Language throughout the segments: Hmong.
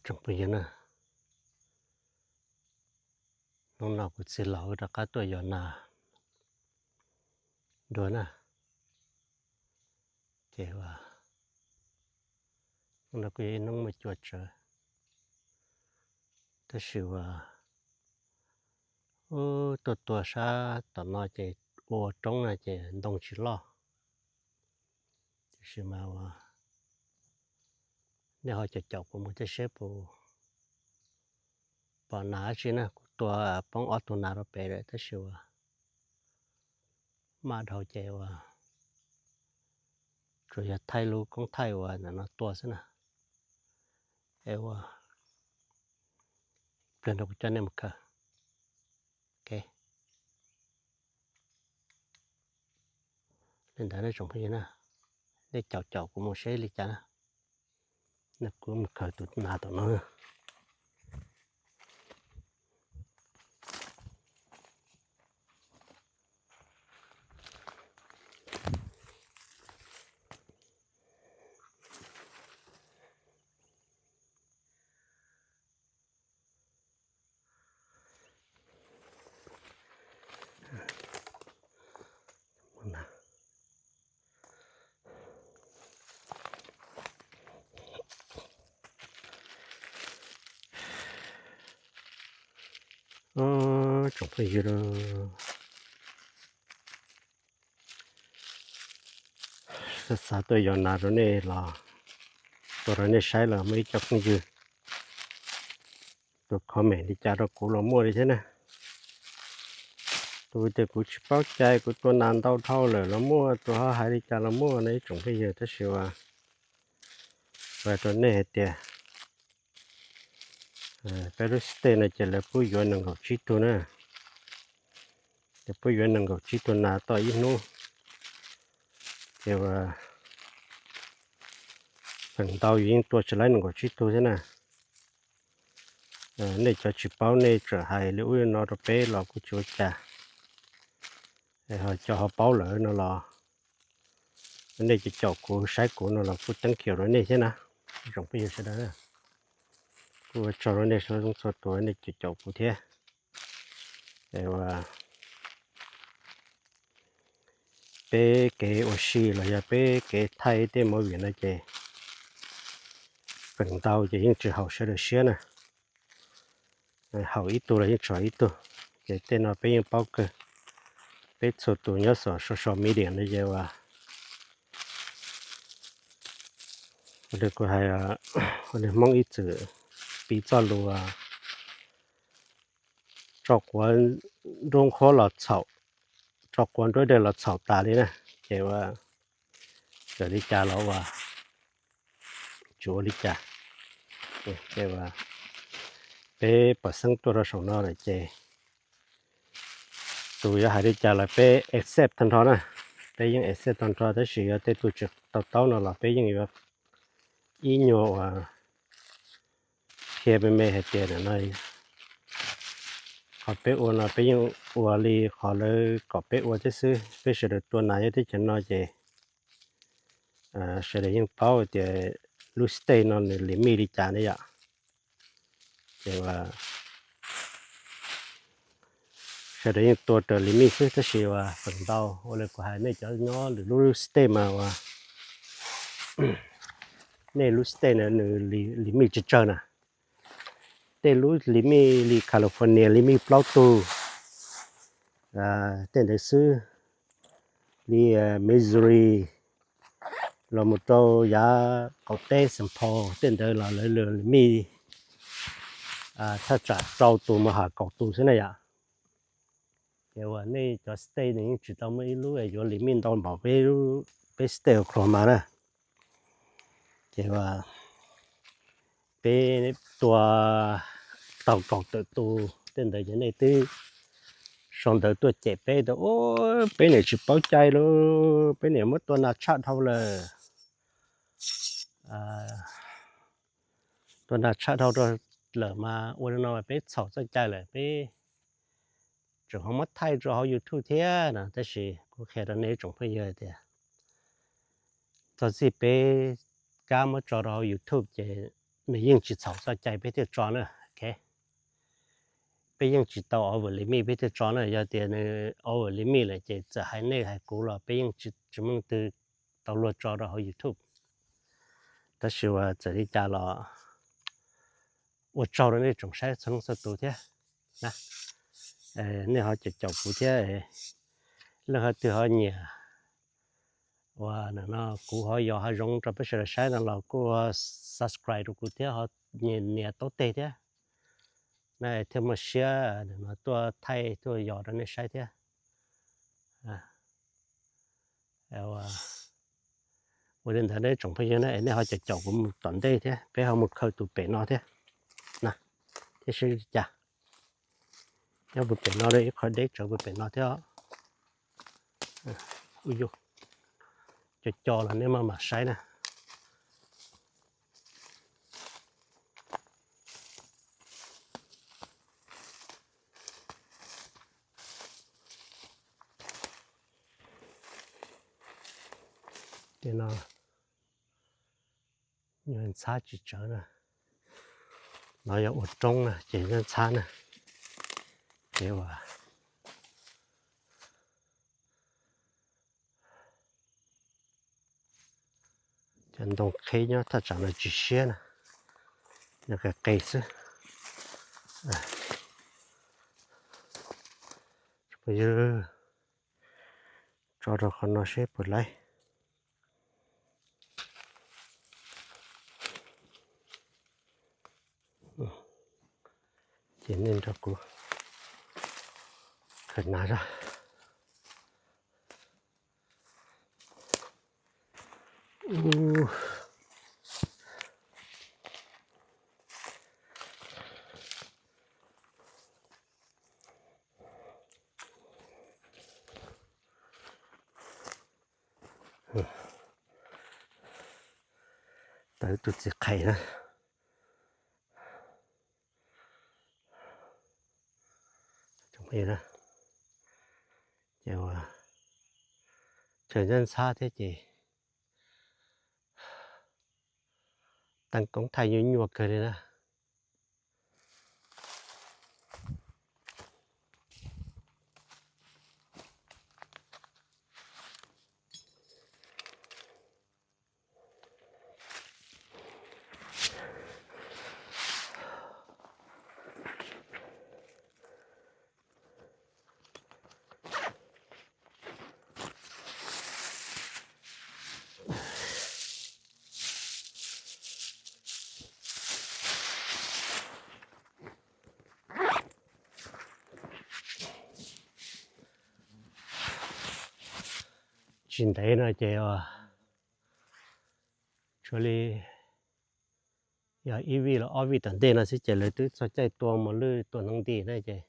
Tsoom phooj ywg na, hnub no kuv txiv laus wb rov qab tuaj yos nas dua na, ces ua hnub no kuj yog ib hnub muaj cua tsawv, tab sis ua tuaj tua sab tom no ces ua roob na ces ntoo tsis loj, tiam sis mas ua nej ho caum caum kuv mus thiab seb puas pom nas dab tsi na, kuv tua poob ob tug nas rau pem lawm tab sis ua maj dhau ces ua tsuas yog thaij lub koob thaij uas ntawm no tua xwb na. Es ua pliag no kuv coj nej mus khaws. Li ntawd nej tsoom phooj ywg na, nej caum caum kuv mus seb li cas na. Kuv mus khaws tus nas tom no. Tsoom phooj ywg, xav xav tuaj yos nas rau nej los tua rau nej saib los muaj ib co phooj ywg tus comment li cas rau kuv los muaj li thiab na. Tus tias kuv tsis paub cai, kuv tua nas ntau dhau lawm los muaj, tus ho hais li cas los muaj no ib tsoom phooj ywg, tab sis ua rau nej hais tias peb lub stage no ces lawv pub yuav nees nkaum tsib tug na. Ces pub yuav nees nkaum tsib tug nas tau ib hnub, ces ua feem ntau yus yeej tua tsis laib nees nkaum tsib tug thiab na. Nej cov tsis paub nej txawm hais li ub li no rau peb los kuj tsis ua cas, ho cov ho paub lawm no los nej cov caum kuv saib kuv no los kuj thank you rau nej thiab na. Tsoom phooj ywg sawv daws, kuj ua tsaug rau nej txhua leej txhua tus nej cov caum kuv thiab. Peb kev ua si los yog peb kev thaij tej movie no ces feem ntau ces yeej tsis haum sawv daws siab na. Haum ib tug los yeej tsis haum ib tug, ces tej no peb yeej paub kawg. Peb txhua tus nyob saum social media no ces ua li kuv hais, ua li Hmoob ib txwm piv txoj lus, tso quav nruab nqhuab los txhaum, tso quav nruab dej los txhaum tas li na. Ces ua txawm li cas los ua tsis ua li cas. Ces ua peb pom xeeb tuaj rau saum no lawm ces tus yuav hais li cas los peb accept tag nrho na. Peb yeej accept tag nrho, tab sis yog tej tus tsis to taub no los peb yeej yuav ib nyuag uas qhia me me hais tias no qhov peb ua no peb yeej ua li qhov lawv kom peb ua thiab xwb. Peb sawv daws tua nas nyob teb chaws no ces sawv daws yeej paub tias lub stage no nws limit li cas ne yom. Ces sawv daws yeej tua raws limit xwb, tab sis uas feem ntau ua li kuv hais nej cov nyob lwm lub state mas uas nej lub state na nws limit tsawg tsawg na. Tej lub limit li California limit plaub tug, tej ntawd xwb, li Missouri los mus rau yav qaum teb Saint Paul tej ntawd los lawv limit thaj tsam rau tus mus hais kaum tus xwb na yom. Ces uas nej cov state nws yeej tsis tau muaj ib lub yuav limit ntau npaum peb state Oklahoma na. Ces uas peb tua tau kaum tawm tus tej ntawd ces nej twb sau ntawv tuaj cem peb tias peb niam tsis paub cai lauj, peb niam muab tua nas tshaj dhau lawm. Tua nas tshaj dhau lawm mas ua li no peb txhaum txoj cai lawm, peb tseem ho muab thaij rau hauv YouTube thiab no. Tab sis kuv qhia rau nej ib tsoom phooj ywg tias txog txij peb kab muab tso rau hauv YouTube ces nws yeej tsis txhaum txoj cai peb thiaj tso na. Peb yeej tsis tau over limit peb thiaj tso na, yog tias nws over limit lawm ces txawm hais nej hais kuv los peb yeej tsis muaj leej twg tau luag tso rau hauv YouTube. Tab sis uas txawm li cas los ua tsaug rau nej tsoom saib txhua leej txhua tus thiab na. Nej ho caum caum kuv thiab, leej twg ho nyiam uas no kuv ho yos hav zoov rau peb sawv daws saib no los kuj subscribe rau kuv thiab, ho nias taub teg thiab, nej thiaj muaj siab no tuaj thaij tuaj yos rau nej saib thiab. Ua li ntawd nej tsoom phooj ywg na, nej ho caum caum kuv mus tom ntej thiab peb ho mus khaws tus pem no thiab na, thiab seb li cas. Nyob puag pem no ib qho deb tsawv puag pem no thiab. Ua co co los nej maj mam saib na. Ces no ntxhab tsis tsawv na, no yog ua roob na ces ntxhab na, ces ua cov ntoo qhib nyob thaj tsam no tsis siab na, nyob qis qis xwb. Tso rau qhov no seb puas laib. Ces nej nrog kuv khaws hnav zog. Tawv tus txiv qhais na. Ces ua chaw ntxhab ntxhab thiab ces teeb koob thaij nyuaj nyuaj kawg li na. Tsis ntev no ces tshuav li yog ib vij los ob vij tom ntej no xwb ces lawv twb txog caij tua mos lwj tua hneev nti na ces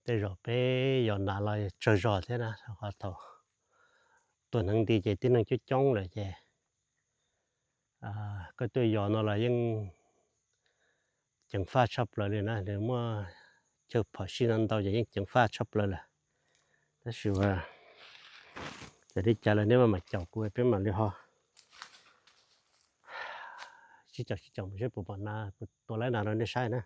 tej zaum peb yos hnav los tsawg zog thiab na, rau qhov thaum tua hneev nti ces tib neeg coob coob lawm ces koj tuaj yos no los yeej ceev faj tshaj plaws li na, nws muaj chaw phom sij no ntau ces yeej ceev faj tshaj plaws lawm. Tab sis uas txawm li cas los nej maj mam caum kuv peb mam li ho sib caum sib caum mus seb puas pom nas, kuv tua laib nas rau nej saib na.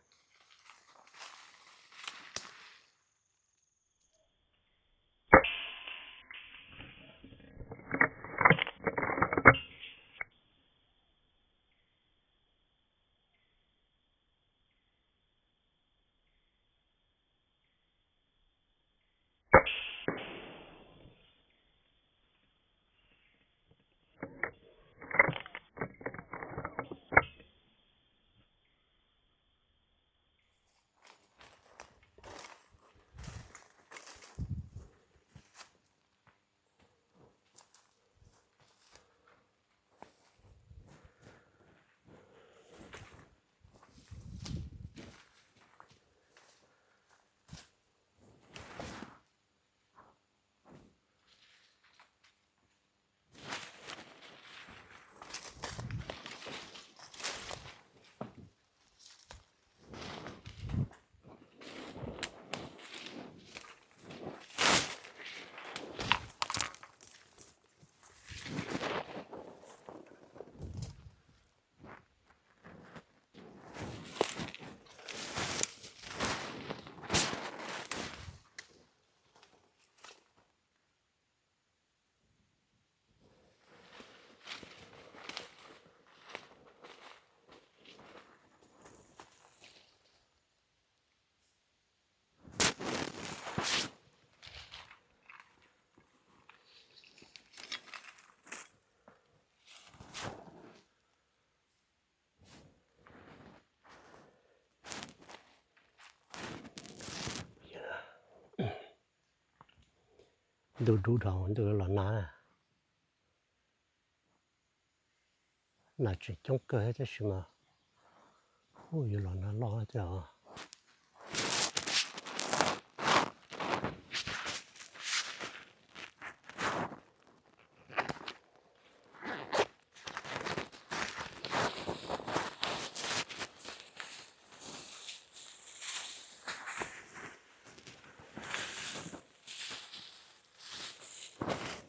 Ntuj dub dhau ntuj los nag na. Nas tseem coob kawg thiab tab sis mas, ub, yuav los nag loj thiab os.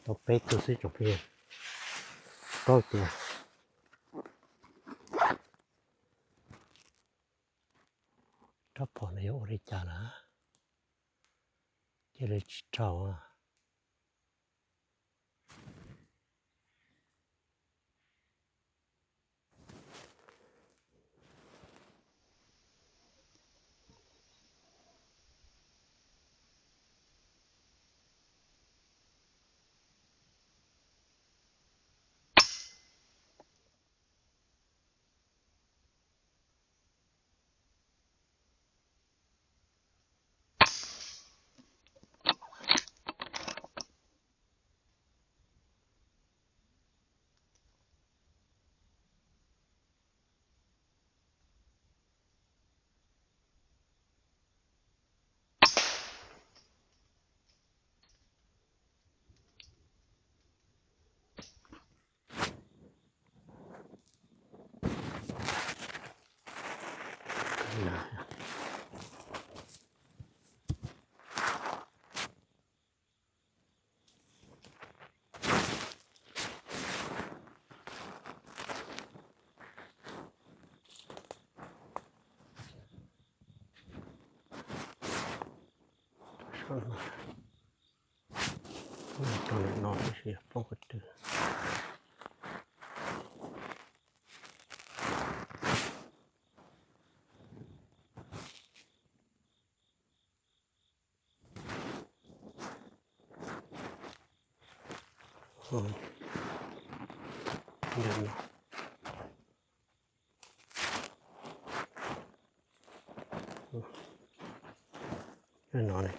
Tau peb tug xwb tsoom phooj ywg, paub tias rab phom no yuav ua li cas lawm, cia li tsis raug. Rau ntawm no tab sis poob qhov twg. No ne.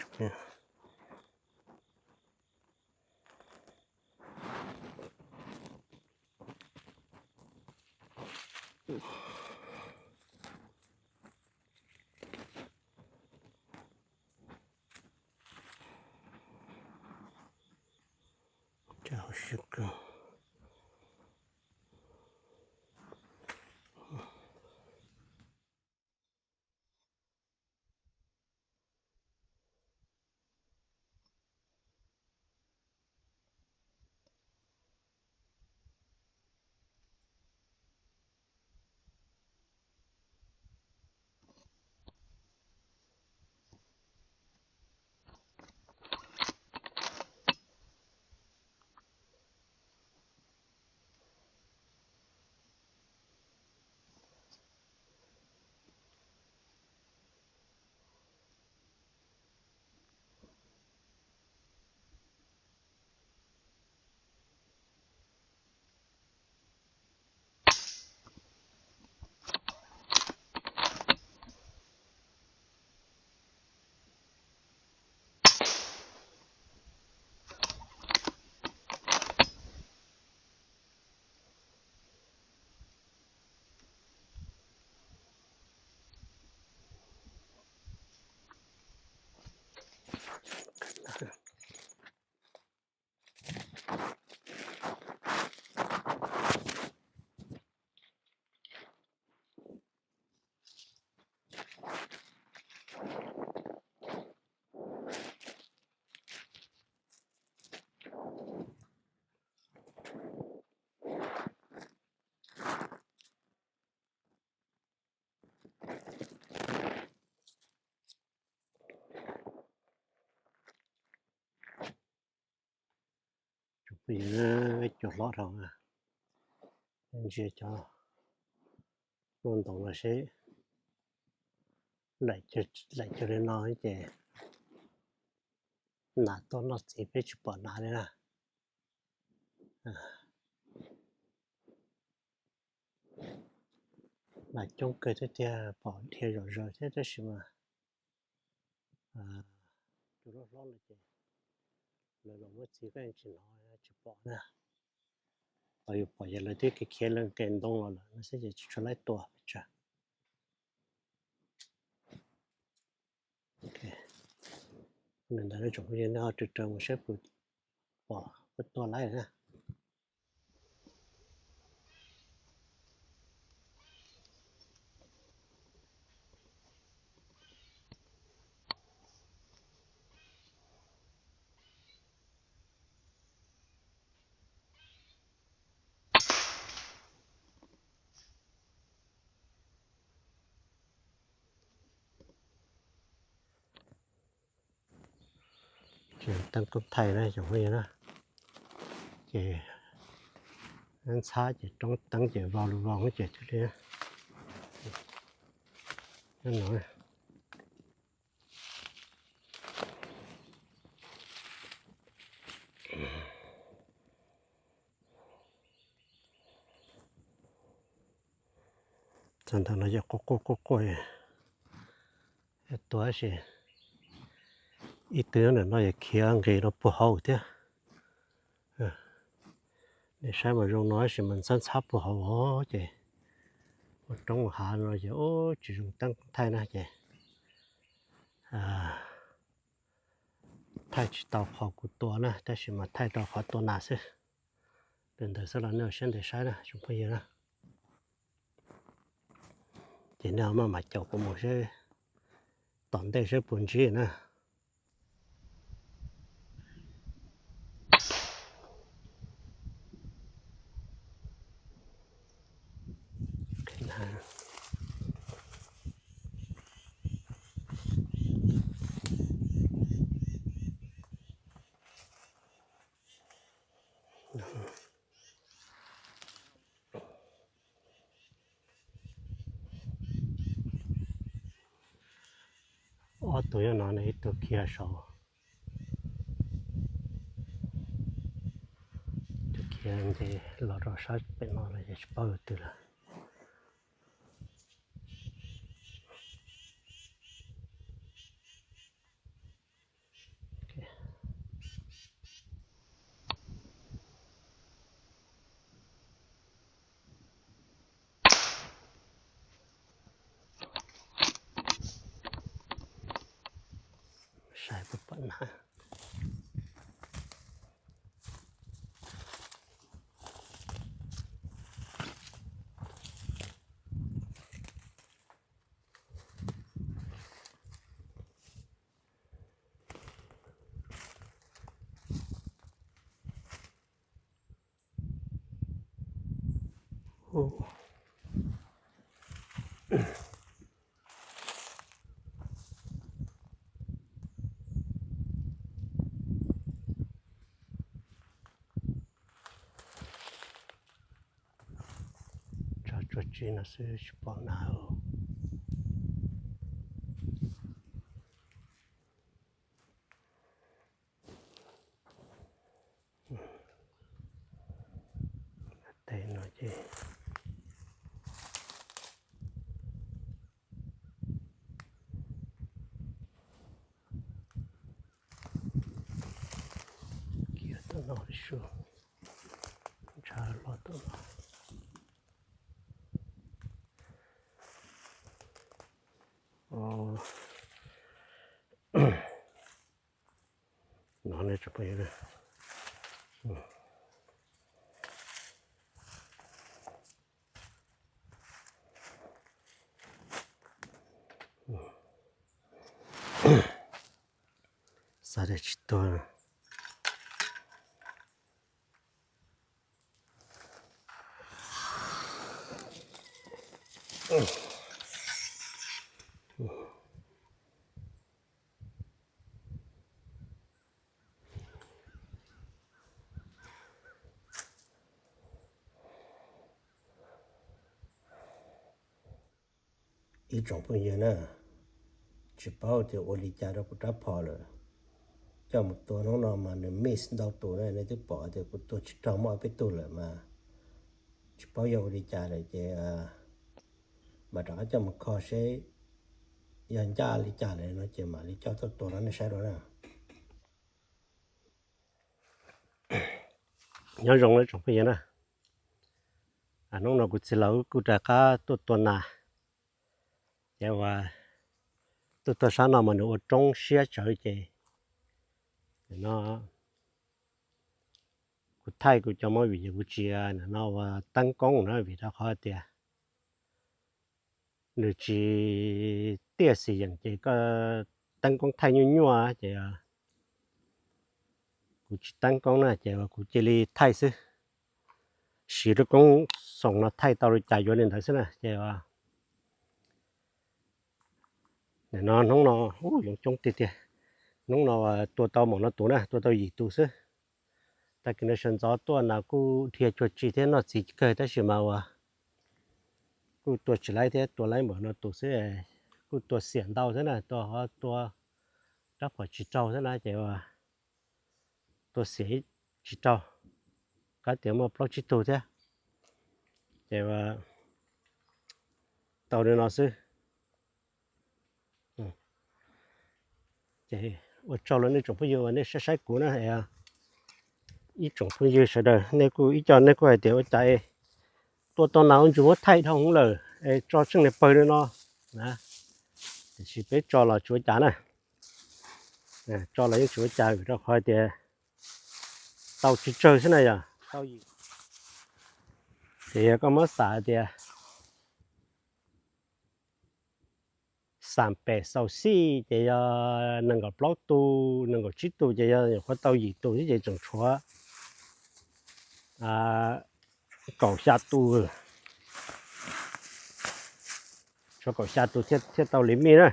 Cas hauv siab kawg. Cov phooj ywg, cua hlob dhau, ntsia cov ntaus no seb, laim cag li no ces nas tuaj noj txiv peb tsis pom nas li na. Nas coob kawg thiab tiag, pom dhia zom zaws thiab tab sis mas cua hlob hlob no ces Lawv los muab txiv koj tsis hnov tsis pom na. Tau yus pom ces lawv twb khiav khiav lawv nqes ntoo los lawm no xwb ces tsis tshua laib tua pes tsawg. Ntawm no tsoom phooj ywg nej ho raws raws mus saib puas pom puas tua laib na. Ces teeb koob thaij na tsoom phooj ywg na, ces ntxhab ces roob teeb ces vau lug vau ces thiaj li no. Txog ntawm no ces quaj quaj quaj quaj, tua tab sis ib tug nyob ntawm no yog khiav nqis rau puag hauv thiab. Nej saib mas zoo no tab sis mas ntxhab ntxhab puag hauv os ces ua roob ua hav no ces tsis zoo teeb koob thaij na ces thaij tsis tau qhov kuv tua na tab sis mas thaij rau qhov tua nas xwb. Li ntawd xwb los nej ua siab ntev saib na tsoom phooj ywg na. Ces nej ho maj mam caum kuv mus seb tom ntej seb puas ntsib na. Ob tug nyob no ne ib tug khiav saud, ib tug khiav nce los rau sab pem no los yog tsis paub yog twg lawm. Saib puas pom nas. Tso tsuag tsi no xwb tsis pom nas. Tes no ces kiag tom no li su, ntshav los tom no. No nej tsoom phooj ywg, xav tias tsis tuag. Ib tsoom phooj ywg na, tsis paub tias ua li cas rau kuv rab phom lawm. Coj mus tua hnub no mas nws miss ntau tus na, nej twb pom tias kuv tua tsis raug muaj ob peb tug lawm mas tsis paub yog ua li cas lawm ces mam rov qab coj mus kho seb yog ncaj li cas lawm no ces mam li coj tuaj tua rau nej saib dua na. Nyob zoo nawb tsoom phooj ywg na. Hnub no kuv txiv laus kuj rov qab tuaj tua nas, ces uas tuaj tuaj sab no mas nws ua roob siab tsawv ces no kuv thaij kuv cov movie ces kuv tsis no ua teeb koob na vim rau qhov tias nws tsis tiaj xim yeem ces koj teeb koob thaij nyuaj nyuaj ces kuv tsis teeb koob na ces kuv cia li thaij xwb. Siv lub koob xoom no thaij tau li cas yuav li ntawd xwb na ces nim no hnub no yoov coob tiag tiag. Hnub no tua tau maum no tus na, tua tau yim tus xwb. Tag kis no sawv ntxov tuaj nas kuj dhia cuag tsi thiab noj txiv kawg tab sis mas uas kuj tua tsis laib thiab, tua laib npaum no tus xwb, kuj tua xiam ntau xwb na, tua ho tua rab phom tsis raug xwb na ces tua xiam tsis raug, kab tias muaj plaub tsib tug thiab. Ces tau li no xwb. Ces ua tsaug rau nej tsoom phooj ywg uas nej saib saib kuv na. Ib tsoom phooj ywg sawv daws nej kuj ib co nej kuj hais tias ua cas tua tau nas ua ntsws muab thaij dhau hwv lawm es tso tsheej niag pawg li no na. Tiam sis peb tso los tsis ua cas na, tso los yeej tsis ua cas vim rau qhov tias tau tsis tsawg xwb na yog tau yim. Ces yog koj muab xam tias xam pem xaus xij ces yog nees nkaum plaub tus, nees nkaum tsib tus ces yog nyuam qhuav tau yim tus xwb ces tseem tshuav kaum xya tus, tshuav kaum xya tus thiaj tau li mij na.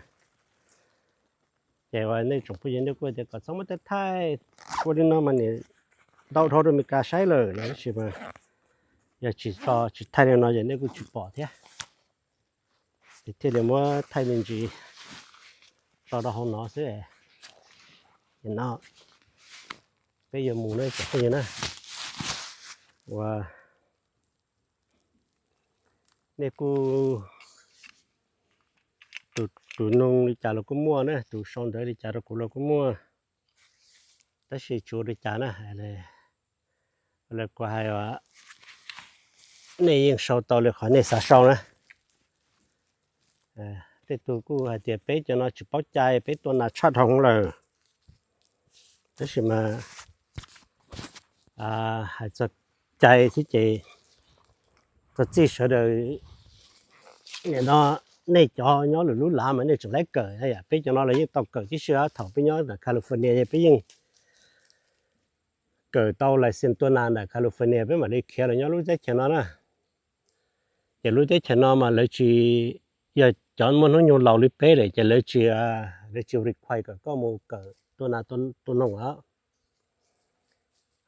Ces uas nej tsoom phooj ywg nej kuj tias kom txhob muab thaij thaij, ua li no mas nim ntau dhau rau Meskas saib lawm no tab sis mas yog tsis tso tsis thaij li no ces nej kuj tsis pom thiab. Ces thiaj li muab thaij me ntsis tso rau hauv no xwb. Ces no peb yuav mus na tsoom phooj ywg na, uas nej kuj tus nug li cas los kuj muaj na, tus sau ntawv li cas rau kuv los kuj muaj, tab sis tsis ua li cas na. Lawv kuj hais nej yeej sau tau li qhov nej xav sau na. Tej tug kuj hais tias peb cov no tsis paub cai, peb tua nas tshaj dhau lawm. Tab sis mas hais txog cai thiab ces txog txij sawv daws nim no nej cov nyob lwm lub lav mas nej tseem laib kawm, peb cov no los yeej tau kawm tib si. Thaum peb nyob ntawm California peb yeej kawm tau license tua nas ntawm California peb mam li khiav los nyob lub teb chaws no na. Ces lub teb chaws no mas lawv tsis, yog cov muaj hnub nyoog laus li peb lawm ces lawv tsis, lawv tsis require kom koj mus kawm tua nas tua noog os.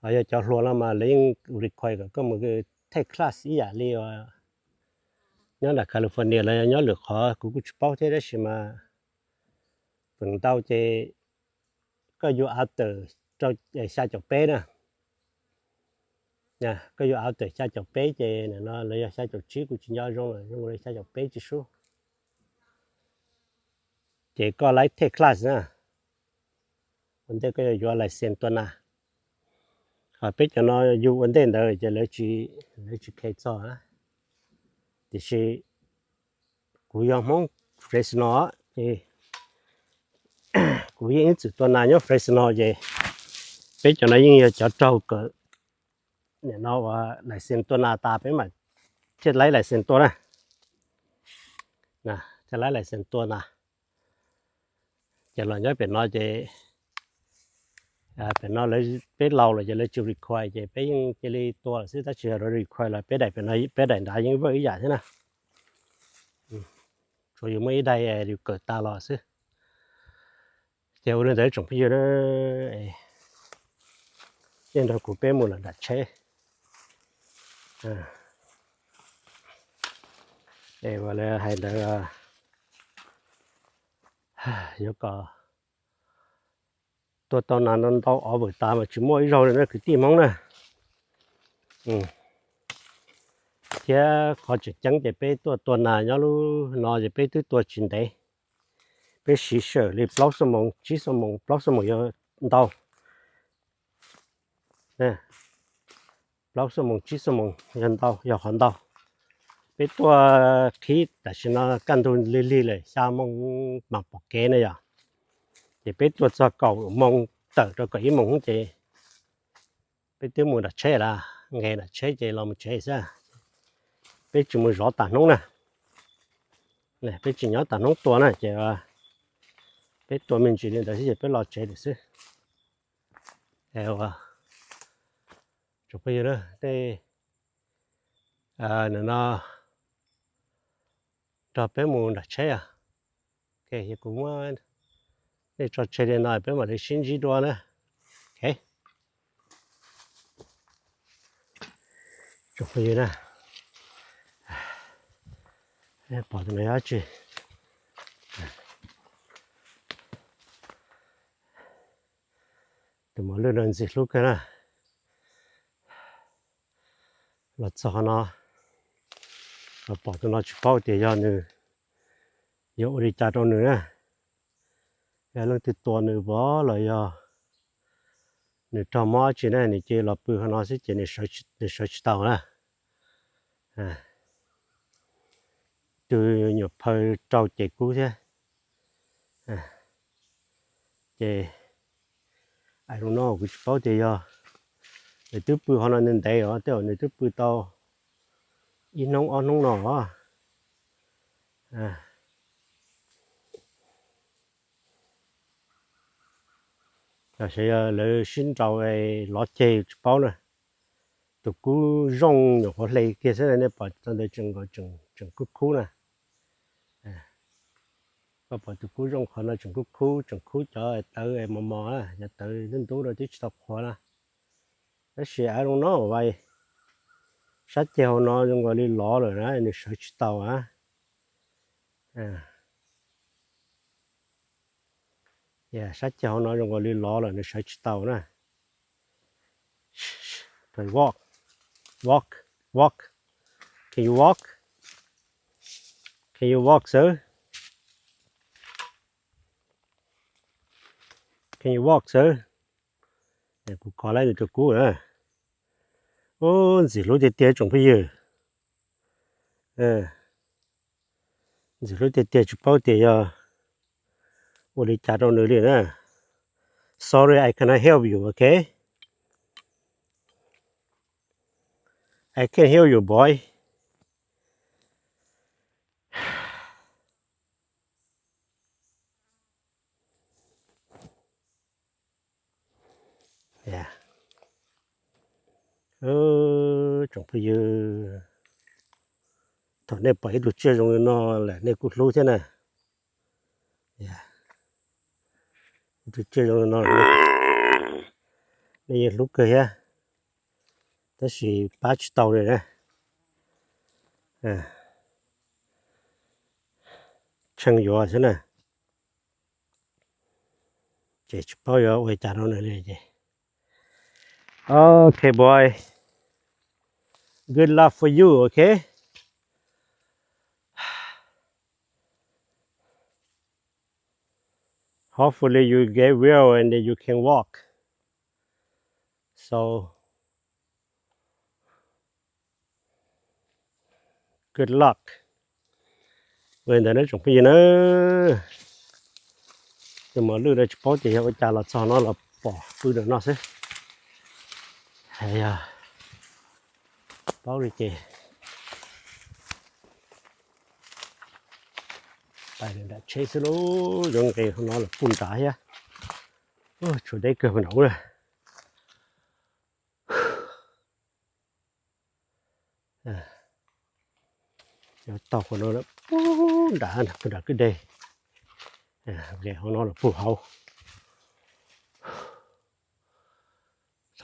Ho yog cov hluas no mas lawv yeej require kom koj mus take class ib yam li nyob nram California los yog nyob lwm qhov kuv kuj tsis paub thiab tab sis mas feem ntau ces koj yuav after rau xya caum peb na. Koj yuav after xya caum peb ces nim no los yog xya caum tsib kuv tsis nco zoo lawm, zoo li xya caum peb tsis sub. Ces koj laib take class na, ua ntej koj yuav yuav license tua nas. Ho peb cov no yug ua ntej ntawd ces lawv tsis khe txog na. Tiam sis kuv yog Hmoob Fresno, kuv yeej ib txwm tua nas nyob Fresno ces peb cov no yeej yog cov raug kawm nim no ua license tua nas tas peb mam thiaj laib license tua na. Thiaj laib license tua nas. Ces los nyob pem no ces pem no lawv, peb laus lawm ces lawv tsis require ces peb yeej cia li tua lawm xwb, tab sis yog lawv require los peb daim pem no peb daim nrad yeej vawj ib yam thiab na. Tsuas yus muaj ib daim yus kawm tas los xwb. Ces ua li ntawd tsoom phooj ywg, nej nrog kuv peb mus lawm nram tsheb. Es ua li hais ntawd, yuav kom tua tau nas ntau ntau ov vwm tas mas tsis muaj ib zaug li na kwv tij Hmoob na. Thiab qhov tseem ceeb ces peb tuaj tua nas nyob lub no ces peb twb tua tsis ntev. Peb siv sij hawm li plaub xuab moos, tsib xuab moos, plaub xuab moos yuav ntau. plaub xuab moos tsib xuab moos yog ntau, yog qhov ntau. Peb tuaj qhib tam sim no kaj ntug lig lig lawm xya moos mas pom kev na yom. Ces peb tuaj txog kaum moos tawm rau kaum ib moos ces peb twb mus nram tsheb lawm, nqes nram tsheb ces los mus tsev xwb. Peb tsis mus zov tas hnub na. Peb tsis nyob tas hnub tua na ces peb tua me ntsis li ntawd xwb ces peb los tsev lawm xwb. Tsoom phooj ywg, nej no nrog peb mus nram tsheb os. Kuv muab nej tso tseg li no peb mam li sib ntsib dua na. Tsoom phooj ywg na, pom tus no dab tsi? Tus mos lwj no ntxim hlub kawg na. Los txog qhov no, los pom tus no tsis paub tias yog nws, yog ua li cas rau nws na. Yog leej twg tua nws pov los yog nws raug mob tsi na, nws cia los pw qhov no xwb ces nws sawv tsis tau na. Tus nyuam phawj rau ces kub thiab. Ces I don't know, kuv tsis paub tias yog nws twb pw qhov no ntev ntev os, tej zaum nws twb pw tau ib hnub ob hnub no os. Los sis yog lawv sib nraus lov ceg tsis paub na. Tus kub zoo nyuam qhuav hle kiag xwb, nej pom txog ntawd tseem kub kub na. Koj pom tus kub zoo qhov no tseem kub kub, tseem kub cov tawv mos mos, cov tawv ntub ntub rau twb tsis tau qhuav na. Tab sis I don't know, sab ceg hauv no zoo nkaus li lov lawm na, nws sawv tsis tau na. Sab ceg hauv no zoo nkaus li lov lawm, nws sawv tsis tau na. Walk, walk, walk. Can you walk? Can you walk, sir? Can you walk, sir? Kuv kov lawm nws rau kub na. Ub, ntxim hlub tiag tiag tsoom phooj ywg. Ntxim hlub tiag tiag, tsis paub tias yog ua li cas rau nws li na. Sorry, I cannot help you, okay? I can't help you, boy. Tsoom phooj ywg, thaum nej pom ib tug tsiaj zoo li no lawm nej kuj hlub thiab na. Ib tug tsiaj zoo li no nej yeej hlub kawg thiab, tab sis pab tsis tau li na. Tshee yuav xwb na. Ces tsis paub yuav ua cas rau nws li ces. Okay, boy. Good luck for you, okay? Hopefully you get well and then you can walk. So, good luck. Ua li ntawd na tsoom phooj ywg na, tus mos lwj no tsis paub tias yog ua cas los txog no los pom pw ntawm no xwb. Yog paub li ces pais nram tsheb xwb lauj, yuav nqes hauv no los puag nrad thiab. Tshuav deb kawg nram ub. Yuav taug qhov no puag nrad, puag nram kwj deg, nqes hauv no los puag hauv.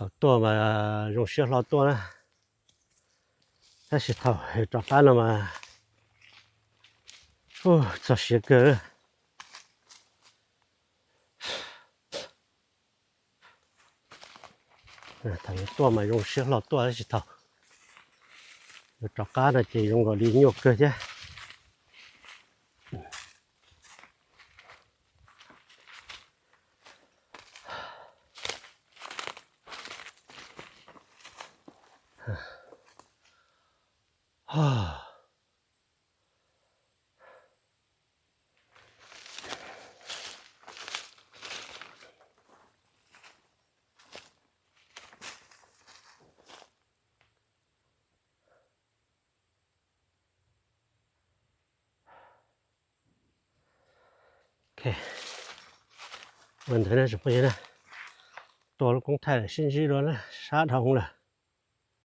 Thaum tuaj mas zoo siab hlo tuaj na, tab sis thaum yuav rov qab no mas txog siav kawg. Thaum yuav tuaj mas zoo siab hlo tuaj tab sis thaum yuav rov qab no ces zoo nkaus li nyuaj kawg thiab. Ua ntawd na tsoom phooj ywg na, tua lub koob thaij lawm sib ntsib dua na, sab dhau hwv lawm.